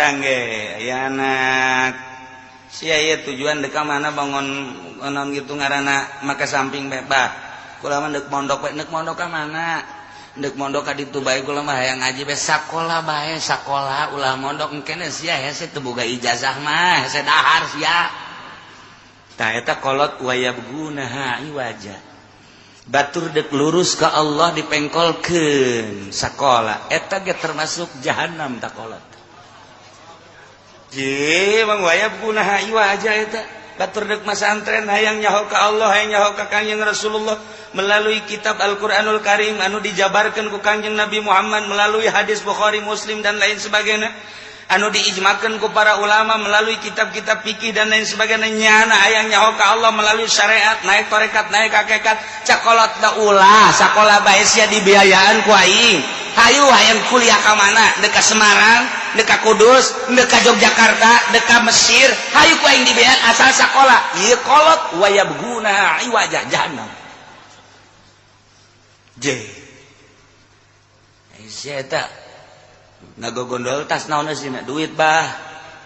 Urang ge aya anak sia ieu tujuan dek ka mana bangun naon gitu ngaranna make samping bae bah. Kula mah deuk mondok bae, deuk mondok ka mana? Deuk mondok ka ditu bae kula mah hayang ngaji bae, sakola bae, sakola ulah mondok engkene sia hese teu boga ijazah mah, hese dahar sia. Tah eta kolot wayabgunaha iwaja. Batur dek lurus ka Allah dipengkolkeun sakola, eta ge termasuk jahanam tak kolot. Je, bang wayabgunaha iwaja eta. Batur dek masantren hayang nyaho ka Allah, hayang nyaho ka Kangjeng Rasulullah melalui kitab Al-Qur'anul Karim anu dijabarkeun ku Kangjeng Nabi Muhammad melalui hadis Bukhari, Muslim dan lain sebagainya, anu diijmakan ku para ulama melalui kitab-kitab fikih dan lain sebagainya, nyana hayang nyaho ka Allah melalui syariat, naik tarekat, naik hakikat, cek kolot da ulah sakola bae sia dibiayaan ku aing. Hayu hayang kuliah ka mana? Dek ka Semarang, dek ka Kudus, dek ka Yogyakarta, dek ka Mesir, hayu ku aing dibiayaan asal sakola. Ieu kolot wayabguna iwaja, jahannam. Je, sia eta ngagogondol tas naon sih duit bah,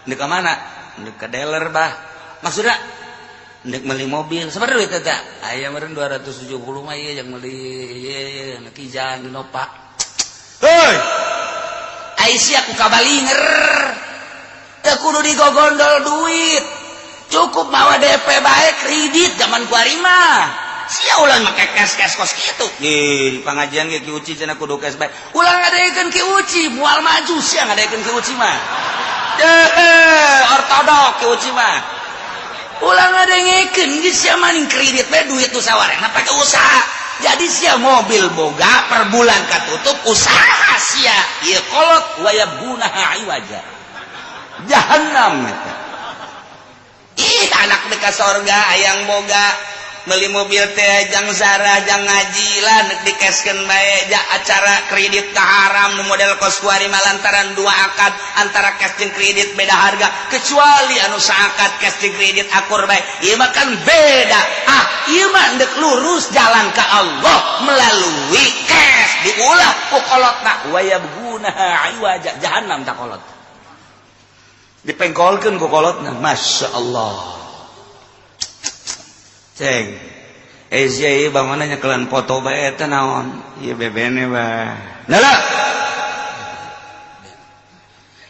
ndek ka mana? Ndek ka dealer bah. Maksudnya ndek beli mobil. Seberapa duit eta? Aya meureun 270 mah ieu yang beli ieu ieu Kijang Innova. Hei, ai sia ku kabalinger teu kudu digogondol duit, cukup mawa DP bae kredit zaman kuari mah. Sia ulah make cash cash kos kitu. Di pengajian ge Ki Uci cenah kudu cash bae. Ulah ngadaekeun Ki Uci, moal maju sia ngadaekeun Ki Uci mah. Eh, ortodok Ki Uci mah. Ulah ngadengekeun geus sia maning kredit bae duit nu sawarehna pake usaha. Jadi sia mobil boga per bulan katutup usaha sia. Ieu kolot wayabgunaha iwaja. Jahannam eta. Ih, anak deka sorga hayang boga beli mobil teh jang zarah jang ngaji lah, nek dikeskeun bae ja acara kredit ka haram nu model kos kuari mah lantaran dua akad antara cash jeung kredit beda harga, kecuali anu saakad cash jeung kredit akur bae. Ieu mah kan beda. Ah, ieu mah ndek lurus jalan ka Allah melalui cash diulah ku kolotna wayabgunaha iwaja, jahannam tak kolot dipengkolkeun ku kolotna. Masya Allah. Ceng, eh sia ieu bangunna nyekelan foto bae eta naon? Ieu bebene bah. Nala.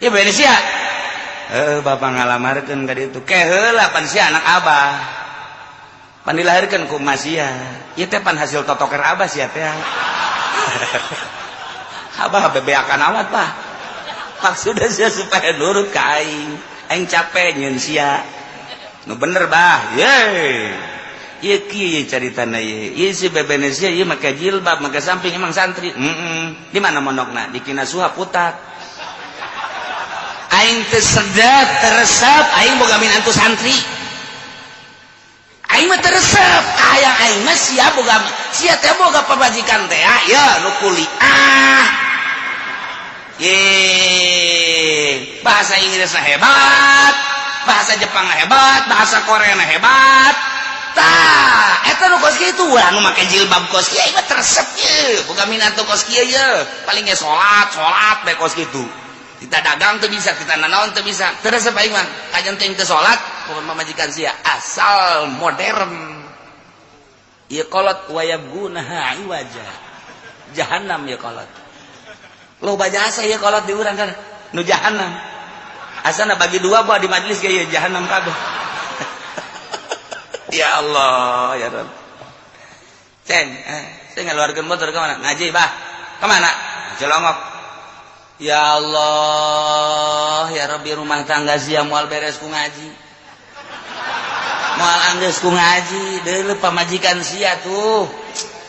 Ieu bebene sia. Heuh, bapak ngalamarkeun ka ditu. Ke heula pan sia anak abah. Pan dilahirkeun ku emak sia. Ieu teh pan hasil totoker abah sia teh. Abah bebeakan amat, Pak. Maksudnya sia supaya nurut ka aing. Aing capek nyeun sia. Nu bener bah. Ye. Ieu kieu caritana ieu. Ieu si bebene sia ieu make jilbab, make samping, emang santri. Heeh. Di mana mondokna? Di Kinasuha Putat. Aing teu sedep, teu resep, aing boga minantu santri. Aing mah teu resep, hayang aing mah sia boga sia teh boga pamajikan teh ya nu kuliah. Ye, bahasa Inggrisna hebat, bahasa Jepang hebat, bahasa Korea hebat. Tah, eta nu kos kitu ulah nu make jilbab kos kieu aing mah teu resep ye, boga minantu kos kieu ye. Paling ge salat, salat bae kos kitu. Kita dagang teu bisa, kita nanaon teu bisa. Teu resep aing mah. Kajen teh teu salat, bukan pamajikan sia, asal modern. Ieu kolot wayabgunaha iwaja. Jahannam ieu kolot. Loba jasa ieu kolot di urang kan nu jahannam. Asana bagi dua buah di majelis ge ieu jahannam kabeh. Ya Allah, ya Rabb. Ceng, saya ngeluarkan motor ke mana? Ngaji, bah. Kemana? Cilongok. Ya Allah, ya Rabbi, rumah tangga sia moal beres ku ngaji. Moal anggeus ku ngaji, deuleu pamajikan sia tuh.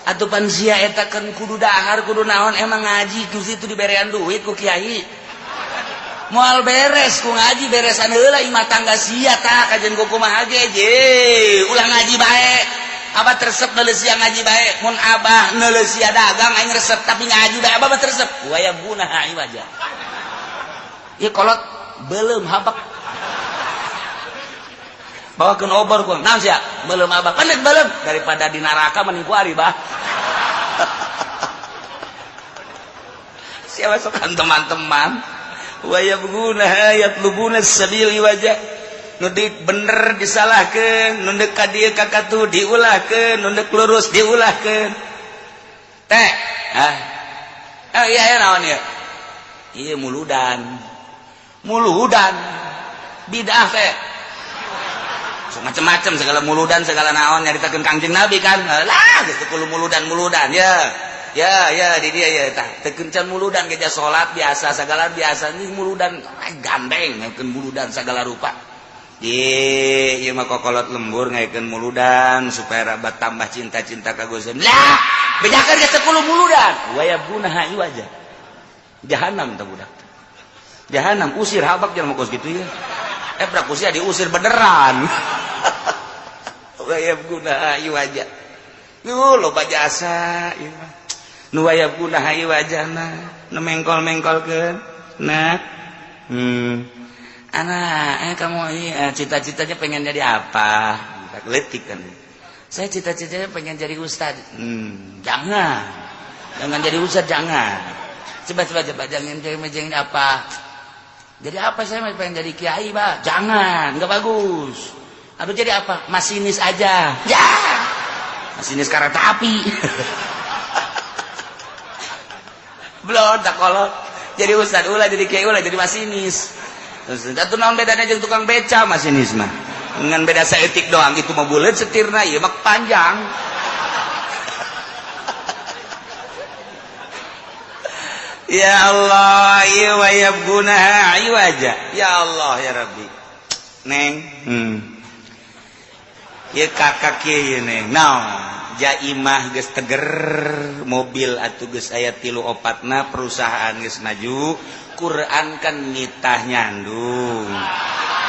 Atuh pan sia eta kan kudu dahar, kudu naon, emang ngaji ku situ diberean duit ku kiai. Moal beres ku ngaji, beresan heula imah tangga sia tah kajen ku kumaha ge je. Ulah ngaji bae. Abah teu resep neuleuh sia ngaji bae. Mun abah neuleuh sia dagang aing resep, tapi ngaji bae abah mah teu resep. Wayabgunaha iwaja. Ieu kolot belum habak. Bawakeun obor ku. Naon sia? Belum abah. Pendek belum daripada di neraka mending ku ari bah. Sia masukan teman-teman. Wa yabghuna yatlubuna sabil iwaja, nu deuk bener disalahkeun, nu deuk ka dieu ka katu diulahkeun, nu deuk lurus diulahkeun teh. Ah, ah iya iya, naon ieu? Ieu muludan, muludan bidah teh. So, macam-macam segala muludan, segala naon nyaritakeun Kangjeng Nabi kan lah geus teu kudu muludan muludan. Ya ya ya, di dia ya, tah teu kencan muludan geja, salat biasa, segala biasa. Ini muludan gandeng ngaikeun muludan segala rupa. Di ieu mah kokolot lembur ngaikeun muludan supaya rabat tambah cinta-cinta ka Gusti lah. Bejakeun geus teu kudu muludan. Wa yabghuna iwaja, jahanam tah budak, jahanam. Usir habak, jangan mau gitu ya. Eh, prakusia diusir beneran. Wa yabghuna iwaja, nu loba jasa ieu mah nu wa yabghuna iwajana, nu mengkol-mengkolkeun. Nah, anak, eh, kamu cita-citanya pengen jadi apa? Letik kan. Saya cita-citanya pengen jadi ustad. Jangan, jangan jadi ustad, jangan. Coba coba coba, jangan jadi, jangan apa? Jadi apa? Saya pengen jadi kiai, Pak. Jangan, nggak bagus. Aduh, jadi apa? Masinis aja. Ya, masinis kereta api. Belum tak kolot. Jadi ustad ulah, jadi kiai ulah, jadi masinis. Terus atuh naon bedanya jeung tukang beca masinis mah? Ngan beda saeutik doang, itu mah buleut setirna, ieu mah panjang. Ya Allah, ieu wa yabghuna iwaja. Ya Allah ya Rabbi. Neng, Ieu kakak kieu neng. Naon? Jaimah geus teger, mobil atuh geus aya tilu opatna, perusahaan geus maju, Quran kan nitah nyandung.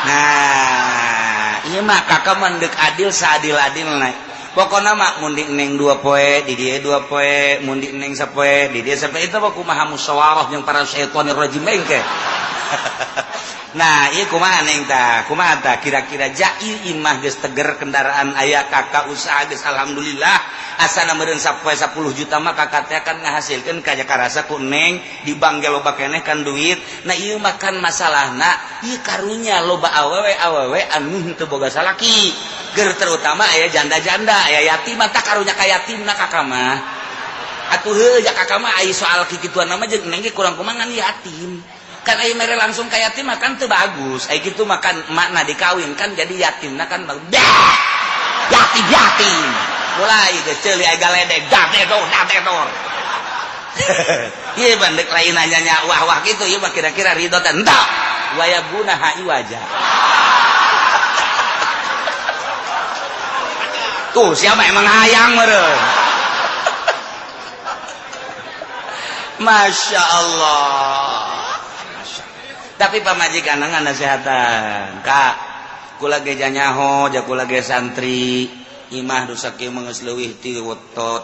Nah, ieu mah kakak mah deuk adil seadil-adilna. Pokokna mah mun di neng 2 poe, di dieu 2 poe, mun di neng sapoe, di dieu sapoe, itu mah kumaha musyawarah jeung para syaitonir rajim engke. Nah, ieu kumaha neng tah? Kumaha tah kira-kira jai imah geus teger, kendaraan aya, kakak usaha geus alhamdulillah, asana meureun sapoe 10 juta mah kakak teh kan ngahasilkeun kaya karasa ku neng, di bank ge loba keneh kan duit. Nah, ieu mah kan masalahna ieu karunya loba awewe-awewe anu henteu boga salaki. Ger terutama aya janda-janda, aya yatim, tah karunya ka yatimna kakak mah. Atuh heuh ja kakak mah ai soal kikituan mah jeung neng ge kurang kumaha ngan yatim. Kan ai mere langsung ka yatim mah kan teu bagus. Ai kitu mah kan makna dikawin kan jadi yatimna kan dah. Yatim yatim. Mulai geus ceuli ai galedeg dadedor dadedor. Ieu bandek lain nanya wah wah gitu, ieu mah kira-kira ridho teh henteu. Wa yabghuna iwaja. Tuh siapa emang hayang meureun. Masya Allah. Tapi pamajikan nasehatan, Kak, kula ge nyaho ja kula ge santri, imah rusak kieu mah geus leuwih ti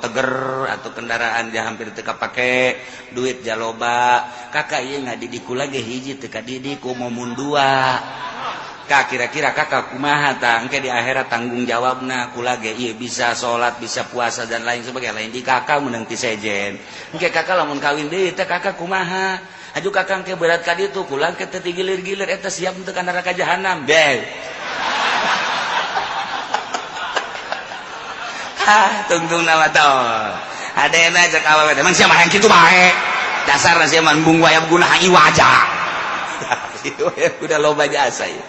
teger atau kendaraan ja hampir teu kapake, duit ja loba. Kakak ieu ngadidik kula ge hiji teu kadidik ku momun dua. Kak, kira-kira kakak kumaha tah engke di akhirat tanggung jawabna? Kula ge ieu bisa salat, bisa puasa dan lain sebagainya, lain di kakak meunang ti sejen. Engke kakak lamun kawin deui teh kakak kumaha? Aju kakak engke berat ka ditu, kula engke teu digilir-gilir eta siap untuk ka neraka jahanam. Beh. Ah, tungtung nama tau. Adena cek awewe teh, emang sia mah yang kitu bae. Dasarna sia mah embung wayab guna iwaja. Udah loba jasa ieu.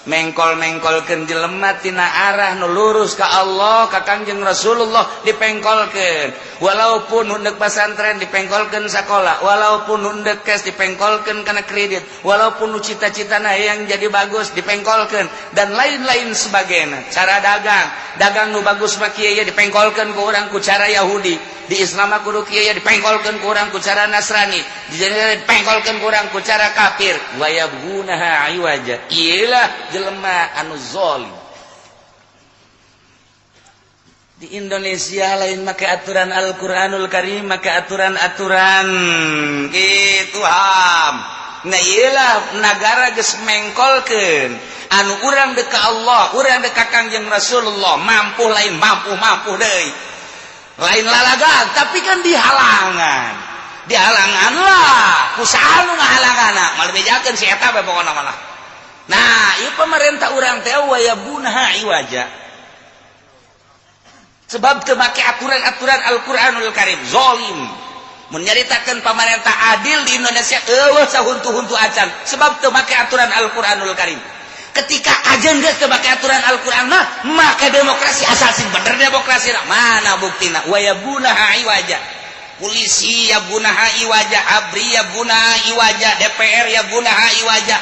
Mengkol-mengkolkeun jelema tina arah nu lurus ka Allah, ka Kangjeng Rasulullah dipengkolkeun. Walaupun hundek pasantren dipengkolkeun sakola, walaupun hundek cash dipengkolkeun kana kredit, walaupun nu cita-citana yang jadi bagus dipengkolkeun dan lain-lain sebagainya. Cara dagang, dagang nu bagus mah kieu dipengkolkeun ku urang ku cara Yahudi. Di Islam mah kudu kieu dipengkolkeun ku urang ku cara Nasrani, di dipengkolkeun ku urang ku cara kafir. Wa yabghunaha iwaja. Iyalah jelema anu zalim. Di Indonesia lain make aturan Al-Qur'anul Karim, make aturan-aturan gitu ham. Nah, iyalah nagara geus mengkolkeun anu urang deuk ka Allah, urang deuk ka Kangjeng Rasulullah, mampu lain mampu, mampu deui. Lain lalagan, tapi kan dihalangan. Dihalangan lah ku saha nu ngahalangan, malah bejakeun si eta bae pokona malah. Nah, ieu pemerintah urang teh wayabghunaha iwaja, sebab teu make aturan-aturan Al-Qur'anul Karim. Zolim. Menyaritakan pemerintah adil di Indonesia euweuh sahuntu-huntu acan, sebab teu make aturan Al-Qur'anul Karim. Ketika kajen geus teu make aturan Al-Qur'an mah, make demokrasi asal sing bener demokrasi. Mana buktina? Wayabghunaha iwaja. Polisi yabghunaha iwaja, ABRI yabghunaha iwaja, DPR yabghunaha iwaja,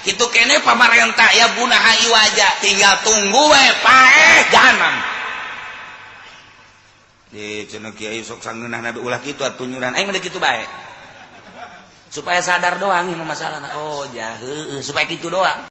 itu kene pamarentah yabghunaha iwaja. Tinggal tunggu we paeh jahanam. Di cenah kiai sok sangeunah nabi ulah kitu atuh, nyuran aing mah kitu bae supaya sadar doang ini masalah. Oh, jah, supaya kitu doang.